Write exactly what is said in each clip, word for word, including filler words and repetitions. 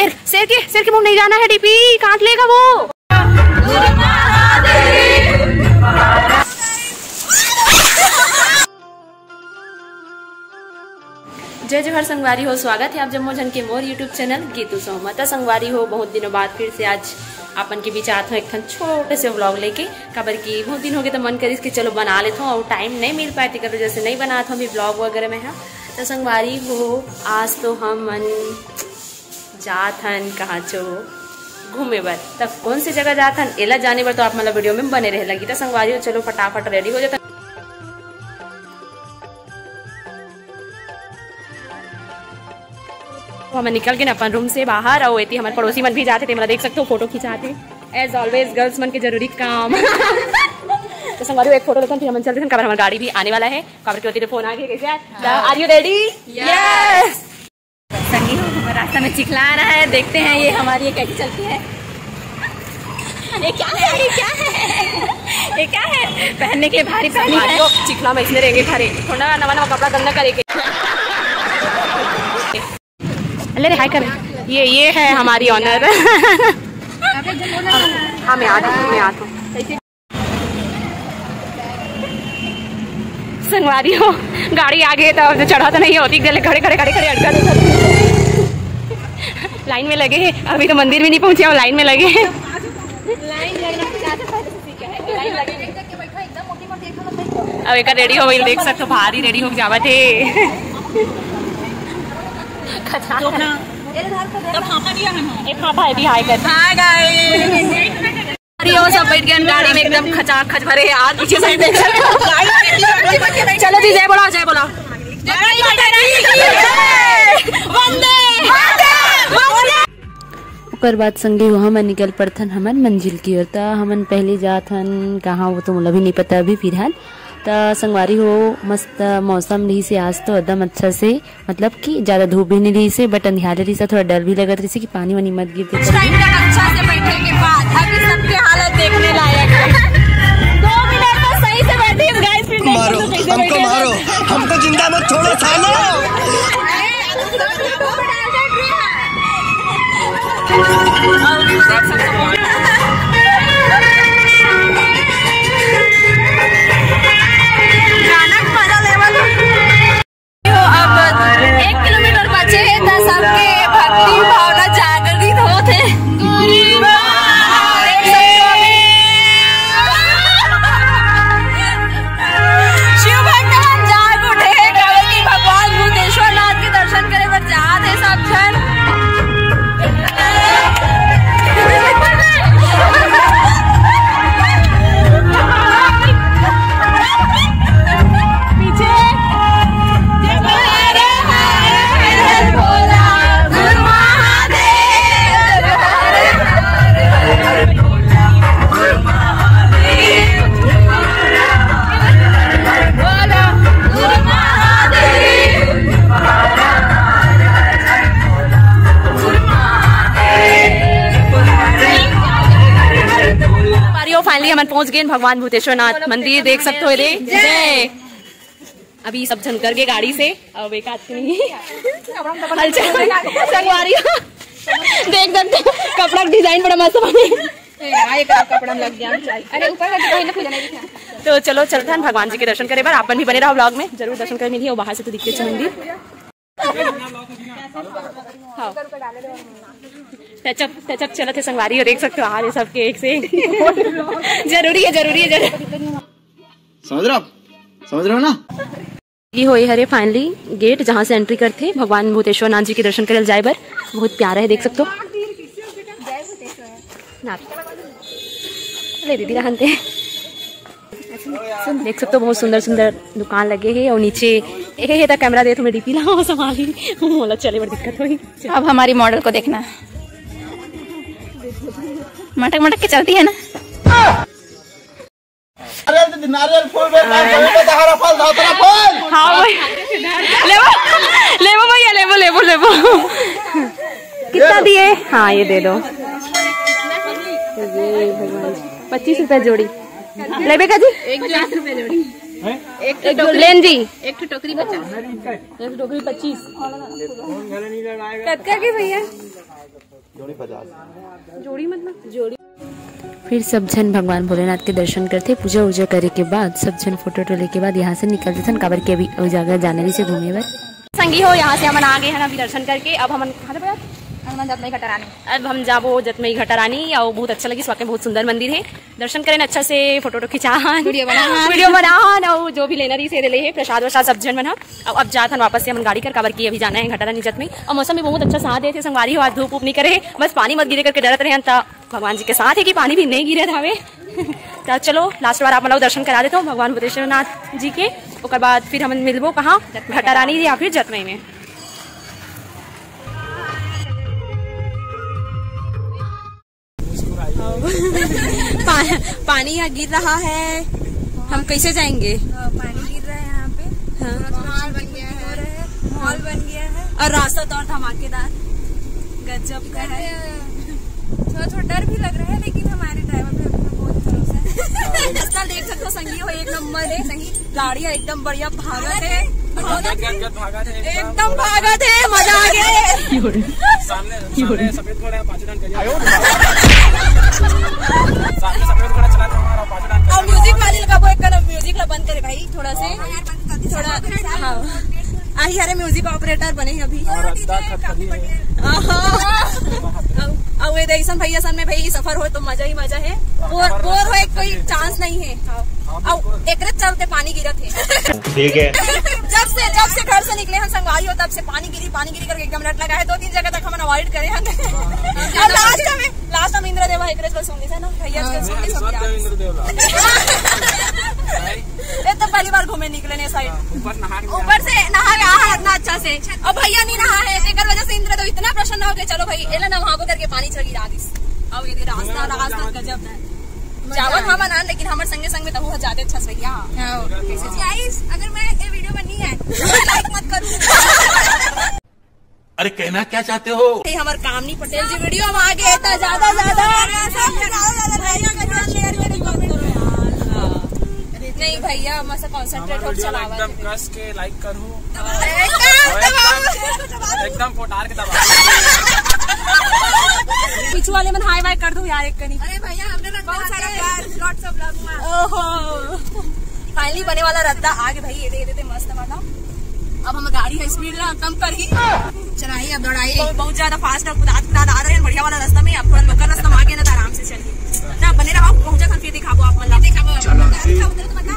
शेर के, शेर के मुंह नहीं जाना है डीपी, काट लेगा वो। जय जोहार संगवारी हो, स्वागत है आप जम्मो झन के मोर YouTube चैनल गीतू शो म। त संगवारी हो, बहुत दिनों बाद फिर से आज आपन के बीच आत हो एक ठन छोटे से व्लॉग लेके, काबर कि बहुत दिन हो गए त मन करिस कि चलो बना लेथो, और टाइम नहीं मिल पाए, तेकर वजह से नहीं बनात हो अभी व्लॉग वगैरह में है। त संगवारी हो, आज तो हम मन जात हन कहाँ चो घूमे बर। तब कौन सी जगह जात हन, एला जाने बर तो आप मतलब वीडियो में बने रहे लगी। त संगवारी हो, चलो फटाफट रेडी हो जाता। तो हम निकल के ना अपन रूम से बाहर, और एती हमारे पड़ोसी मन भी जाते थे, मतलब देख सकते हो फोटो खिंचाते। एज ऑलवेज गर्ल्स मन के जरूरी काम। तो संगवारी हो, एक फोटो लेते हैं, फिर हम चलते हैं, काबर हमारी गाड़ी भी आने वाला है। काबर के होती फोन आ गई, कैसे यार? आर यू रेडी? यस। संगी हो, हमारा रास्ता में चिखला आ रहा है, देखते हैं ये हमारी ये कैसे चलती है। ये क्या है, ये क्या है, ये क्या है? पहनने के लिए भारी पहनी है। चिखला में इसने रहेंगे खड़े, थोड़ा नवा नवा कपड़ा गंदा करेंगे। अरे हाय कर, ये ये है हमारी ऑनर। हाँ, मैं आ रही हूँ, मैं आ रही हूँ। संगवारी हो, गाड़ी आ गई तो अब चढ़ा तो नहीं होती, गले खड़े खड़े खड़े खड़े अटका देता। लाइन में लगे हैं, अभी तो मंदिर भी नहीं पहुंचे और लाइन में लगे हैं। अब एक रेडी हो गई, देख सकते हो, भारी रेडी हो जावा थे। खचा। तो फाफा दिया है ना? ए फाफा है, भी हाय कर। Hi guys. अरे, वो सब बैठ गए गाड़ी में, एकदम खचा खच भरे हैं। आज पीछे से देख सकते हो। चलो जी, जय बोला, जय बोला। वंदे मातरम। ओकर बाद संगी हो, हमन निकल पड़थन हमन मंजिल की ओर। त हमन पहले जात हन कहाँ, वो तो मोला भी नहीं पता अभी फिलहाल। त संगवारी हो, मस्त मौसम रहिस हे आज तो एकदम अच्छा से, मतलब कि ज्यादा धूप भी नहीं रहिस हे, but अंधियारे रहिस हे, थोड़ा डर भी लगत रहिस हे कि पानी वानी मत गिर दे। कुछ टाइम तक अच्छा से बैठे के बाद अभी सबके हालत देखने लायक है। दो मिनट तो सही से बैठे गाइस, फिर देखो मारो, तो कैसे हमको बैठे हैं। मारो, हमको जिंदा मत छोड़ो सालो। गाना के मजा लेवल। अब एक किलोमीटर बचे हे, त सबके भक्ति भावना जागृत होत हे। शिव भक्त मन जाग उठे हे, काबर कि भगवान भूतेश्वर नाथ के दर्शन करे बर जात हे सब झन। पीछे। संगवारी हो, finally हमन पहुंच गए भगवान भूतेश्वर नाथ मंदिर, देख सकते हो रे। जय। अभी सब झन उतर गए गाड़ी से, अब एक आदमी हलचल संगवारी हो। देख सकते हो, कपड़ा डिजाइन बड़ा मस्त बने। ए, हाँ, एक कपड़ा में लग गया। अरे, ऊपर का डिजाइन पूजा नहीं दिखा। तो चलो, चलते हैं भगवान जी के दर्शन करे बर। आप मन भी बने रहो व्लॉग में, जरूर दर्शन करे मिली। और बाहर से तो दिखते अच्छे मंदिर। हाँ। टचअप, टचअप चलत हे संगवारी हो, देख सकते हो, आ रहे सबके एक से एक। जरूरी है, जरूरी है, जरूरी। समझ रहे हो आप? समझ रहे हो ना? ये होए हरे finally गेट, जहाँ से एंट्री करथे भगवान भूतेश्वर नाथ जी के दर्शन करल जाए बर। बहुत प्यारा है, देख सकते हो। नाथ। ले दीदी रहन ते। देख सकते हो, बहुत सुंदर सुंदर दुकान लगे हे और नीचे ए हे त कैमरा दे तुम्हें डीपी लाओ संभाली। मोला चले बर दिक्कत होई। अब हमारी मॉडल को देखना, मटक मटक के चलती है ना। नारियल दीदी, नारियल फूल, बेटा, जमीन पे दहाड़ा फल, धतरा फल। हाँ भाई, लेबो, लेबो भैया, लेबो, लेबो, लेबो। कितना दिए? हाँ, ये दे दो। ये भगवान जी, पच्चीस रुपए जोड़ी। लेबे का जी? एक जोड़ी पचास रुपए जोड़ी। एक ठो लेन जी। एक ठो टोकरी पचास। एक टोकरी पच्चीस। कतका के भैया? जोड़ी पचास। जोड़ी मतलब? जोड़ी। फिर सब झन भगवान भोलेनाथ के दर्शन करथे, पूजा उजा करे के बाद सब झन फोटो वोटो लेके बाद यहाँ से निकल जथन, काबर के अभी ओ जगह जाना रहिसे घूमे बर। संगी हो, यहाँ से हमन आ गे हन अभी दर्शन करके। अब हमन कहाँ जाबो यार? हमन जतमई घटारानी। अब हम जाबो जतमई घटारानी, अउ बहुत अच्छा लगिस, वाकई बहुत सुंदर मंदिर हे। दर्शन करेन अच्छा से, फोटो वोटो खिंचान, वीडियो बनान। वीडियो बनान, अउ जो भी लेना रहिसे ले हे, प्रसाद वरसाद सब झन मन ह। अब, अब जात हन वापस से हमन गाड़ी कर, काबर कि अभी जाना हे घटारानी जतमई। अउ मौसम भी बहुत अच्छा साथ देथे संगवारी हो, आज धूप ऊप नहीं करे हे, बस पानी मत गिरे करके डरत रहे हन, त भगवान जी के साथ हे कि पानी भी नहीं गिरत हवे। त चलो लास्ट बार आप मन ला दर्शन करा देथव भगवान भूतेश्वर नाथ जी के, ओकर बाद फिर हमन मिलबो कहाँ, घटारानी या फिर जतमई में। पा, पानी यहाँ गिर रहा है, हम कैसे जाएंगे? अ, पानी गिर रहा है यहाँ पे। हाँ। थोड़ा थोड़ा मॉल बन गया है। हो रहा है, मॉल बन गया है। और रास्ता तो और धमाकेदार, गजब का है। थोड़ा थोड़ा डर भी लग रहा है, लेकिन हमारे ड्राइवर पे अपना बहुत भरोसा है। रास्ता देख सकते हो संगी हो, एक नंबर है। सही गाड़ी एकदम बढ़िया भागत है। भागत है, गद, गद भागत है एकदम। एकदम भागत है, मजा आ गया। सामने, सामने सफेद घोड़ा है, पाछू डाहन करिया। सामने सफेद घोड़ा चला था हमारा, पाछू डाहन करिया। अब म्यूजिक वाले लगा वो एक कन म्यूजिक ला बंद करे भाई, थोड़ा से। हाँ, थोड़ा, हाँ। आही हरे म्यूजिक ऑपरेटर बने हैं अभी। और रद्दा खतखती है। आहा। अब, अब ये देख सन भैया सन में भाई सफर हो तो मजा ही मजा है। बोर, बोर होए कोई चांस नहीं है। हाँ। अब एकरे चलते पानी गिरत है। ठीक है। जब से, जब से घर से निकले हम संगवारी हो, तब से पानी गिरी, पानी गिरी करके एकदम रट लगा है। दो तीन जगह तक हमन अवॉइड करे हैं। और लास्ट में, लास्ट में इंद्र देवा एकरे पर सुन ली ना, भैया के सुन ली सब। ये तो पहली बार घूमे निकले ने साइड। ऊपर नहा के ऊपर से नहा के आहा इतना अच्छा से। अब भैया नहीं नहा है, एकर वजह से इंद्र देव इतना प्रसन्न हो गए, चलो भाई, एला नहाबो करके पानी चल गिरा दिस। अब ये रास्ता, रास्ता गजब है। जावत हमन आन, लेकिन हमर संगे संग में तहु ह जादे अच्छा से भैया। हाँ। गाइस, अगर मैं ये वीडियो में नहीं आए, तो लाइक मत करूँ। अरे, कहना क्या चाहते हो? ये हमर कामनी पटेल जी वीडियो में आ गए, इतना ज्यादा, ज्यादा। नहीं भैया, मस्त कॉन्सेंट्रेट हो, चलावा एकदम कस के लाइक करू। एकदम, एकदम पोटार के दबा। पीछू वाले मन हाय वाय कर दो यार एक कनी। अरे भैया, हमने रद्दा बहुत सारा प्यार, lots of love। ओहो, फाइनली बने वाला रद्दा आ गए भाई। ये दे देते मस्त वाला। अब हम गाड़ी है स्पीड ला कम कर ही चलाई, अब दौड़ाई। बहुत, बहुत ज्यादा फास्ट है, कुदात कुदात आ रहे हैं बढ़िया वाला रास्ता में। अब थोड़ा लोकल रास्ता में आ गए ना, तो आराम से चलिए। ना बने रहो, पहुंचा था फिर दिखाबो आप मन ला।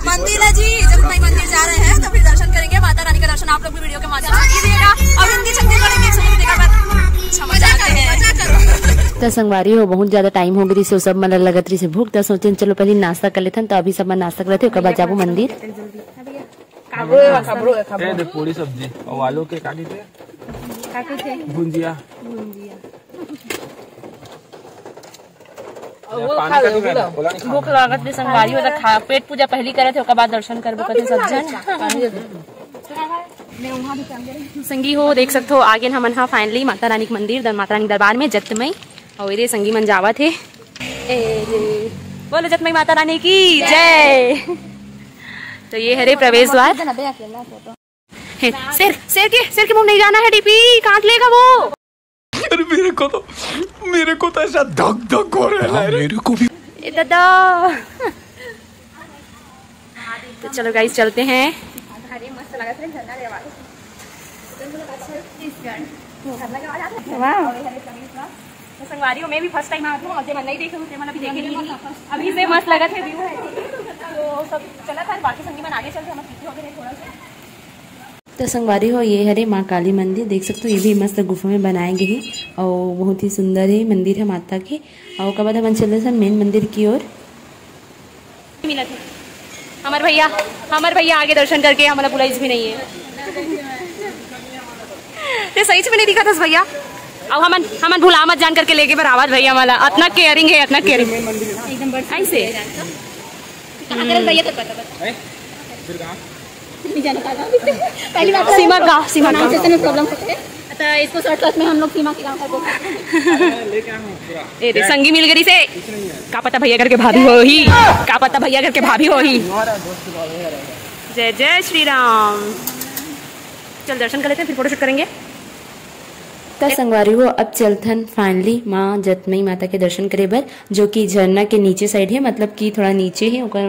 मंदिर है जी, जब भाई मंदिर जा रहे हैं तो फिर दर्शन करेंगे, माता रानी का दर्शन आप लोग भी वीडियो के माध्यम से कीजिएगा। और हिंदी छत्तीसगढ़ी mix होने देगा, पर समझ आते हैं। त संगवारी हो, बहुत ज्यादा टाइम हो गई से सब मन लगत रही से भूख, त सोचेन चलो पहले नाश्ता कर लेथन। त अभी सब मन नाश्ता कर लेथे, ओकर बाद जाबो मंदिर। ए दे पूरी सब्जी और आलू के का कहिथे? का कहिथे? भुंजिया। भुंजिया। भूख लागत ले संगवारी हो त खा, पेट पूजा पहली करे थे, ओकर बाद दर्शन करबो कथे सब झन। संगी हो, देख सकथो, आगे हमन हा finally माता रानी के मंदिर, दर-, माता रानी के दरबार में जतमई। और ये संगी मन जावत हे। ए रे। बोलो जतमई माता रानी की जय। तो ये हरे प्रवेश द्वार। हे, शेर, शेर के, शेर के मुंह नहीं जाना है डीपी, काट लेगा वो। अरे मेरे को तो, मेरे को तो ऐसा धक धक हो रहा है। मेरे को भी। ए दादा। तो चलो गाइस, चलते हैं। अरे मस्त लगा था झरना रे वाला। वाह। तो संगवारी हो, मैं भी फर्स्ट टाइम आती हूँ, और जे मन नहीं देखे हूँ, ते मन अभी देखे नहीं। अभी से मस्त लगा था व्यू है। तो सब चला था, बाकी संगी मन आगे चलते, हम पीछे हो गए थोड़ा सा। तो संगवारी हो, ये हरे माँ काली मंदिर, देख सकते हो, ये भी मस्त गुफा में बनाए गए हे और बहुत ही सुंदर है मंदिर है माता के। और ओकर बाद हमन चले सन मेन मंदिर की ओर। मिला थे। हमर भैया, हमर भैया आगे दर्शन करके हमला बुलाइस भी नहीं है। ते सही में नहीं दिखा था भैया। अब हमन, हमन भुला मत जान करके लेके बर आवाज भैया वाला। अतना केयरिंग है, अतना केयरिंग। एकदम बड़ ऐसे। कहाँ करे भैया, तो पता, पता। नहीं जाना था अभी। पहली बार सीमा का, सीमा का। प्रोनाउंसिएशन में प्रॉब्लम होता है। अच्छा, इसको शॉर्टकट में हम लोग सीमा के गांव का बोलते हैं। ए रे, संगी मिल गई से। का पता भैया करके भाभी हो ही, का पता भैया करके भाभी हो ही। जय जय श्री राम। चल दर्शन कर लेते हैं, फिर फोटोशूट करेंगे। त संगवारी हो, अब चलथन finally माँ जतमई माता के दर्शन करे बर, जो कि झरना के नीचे side हे, मतलब कि थोड़ा नीचे हे ओकर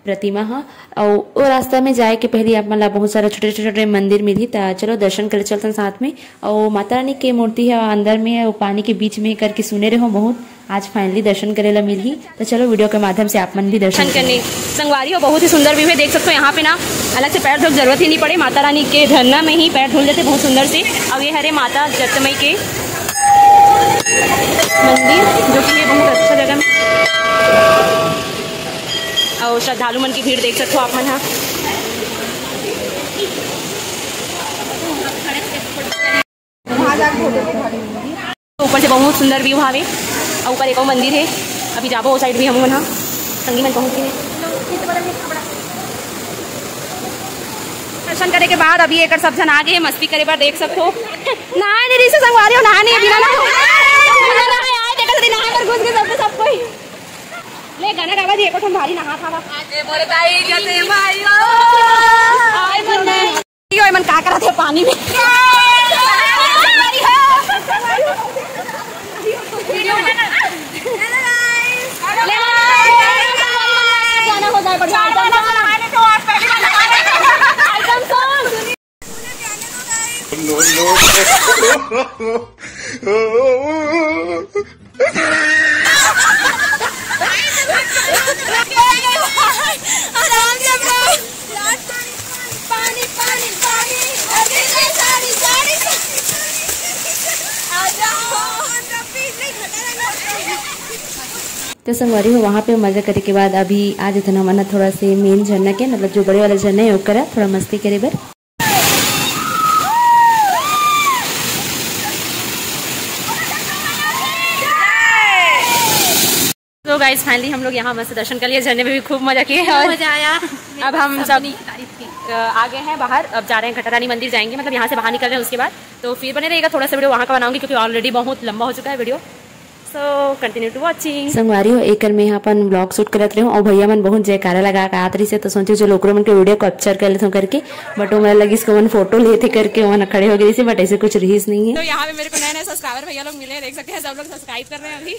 प्रतिमा ह। अउ ओ रास्ता में जाए के पहले आप मन ला बहुत सारा छोटे-छोटे मंदिर मिलही, त चलो दर्शन करे चलथन साथ में। अउ माता रानी के मूर्ति ह अंदर में हे, अउ पानी के बीच में हे करके सुने रहो बहुत। आज finally दर्शन करे ला मिलही, तो चलो video के माध्यम से आप मन भी दर्शन दर्शन करने। संगवारी हो, बहुत ही सुंदर view है, देख सकते हो यहाँ पे ना अलग से पैर धोने की जरूरत ही नहीं पड़े, माता रानी के झरना में ही पैर धुल जाते बहुत सुंदर से। अब ये हरे माता जतमई के मंदिर, जो कि ये बहुत अच्छा जगह में, और श्रद्धालु मन की भीड़ देख सकते हो आप मन हा। ऊपर से बहुत सुंदर view हावे, और ऊपर एक और मंदिर है, अभी जाबो वो side भी हम मन हा। संगी मन पहुंच गए। दर्शन करे के बाद अभी एकर सब झन आ गए मस्ती करे बर, देख सकते हो। नहाए नहीं रही से संगवारी हो, नहाए नहीं, बिना नहाए, बिना नहाए आए, देखा जल्दी नहाए बर घुस गए सब, सब कोई। ले गाना गावा जी, एको ठन भारी नहा था। ए मोरे दाई जते माई हो। आय मन में। यो, एमन का करत हे पानी में? गाना हो जाए बढ़िया, item song। Item song। No, no, no। आराम से खाओ। पानी, पानी, पानी, अरे रे साड़ी, साड़ी, साड़ी। आ जाओ। तो संगवारी हो, वहाँ पे मजा करे के बाद अभी आ जथन हमन ह थोड़ा से main झरना के, मतलब जो बड़े वाला झरना है, ओकरा थोड़ा मस्ती करे बर। तो guys, finally हम लोग यहाँ मस्त दर्शन कर लिए, झरने में भी खूब मजा किए और मजा आया। अब हम सब सबने तारीफ की। अ, आ गए हैं बाहर, अब जा रहे हैं घटारानी मंदिर जाएंगे, मतलब यहाँ से बाहर निकल रहे हैं उसके बाद। तो फिर बने रहिएगा, थोड़ा सा video वहाँ का बनाऊंगी क्योंकि already बहुत लंबा हो चुका है video। So continue to watching। संगवारी हो, एकर में अपन vlog shoot करत रहे हूँ और भैया मन बहुत जयकारा लगा के आत रहिस हे, तो सोचे चलो ओकरो मन के video capture कर लेथों करके, but ओमन लगिस के ओमन photo लेथे करके ओमन खड़े हो गए, but ऐसे कुछ रहिस नहीं है। तो यहाँ पे मेरे को नए नए subscriber भैया लोग मिले हैं, देख सकते हैं सब लोग subscribe कर रहे हैं अभी।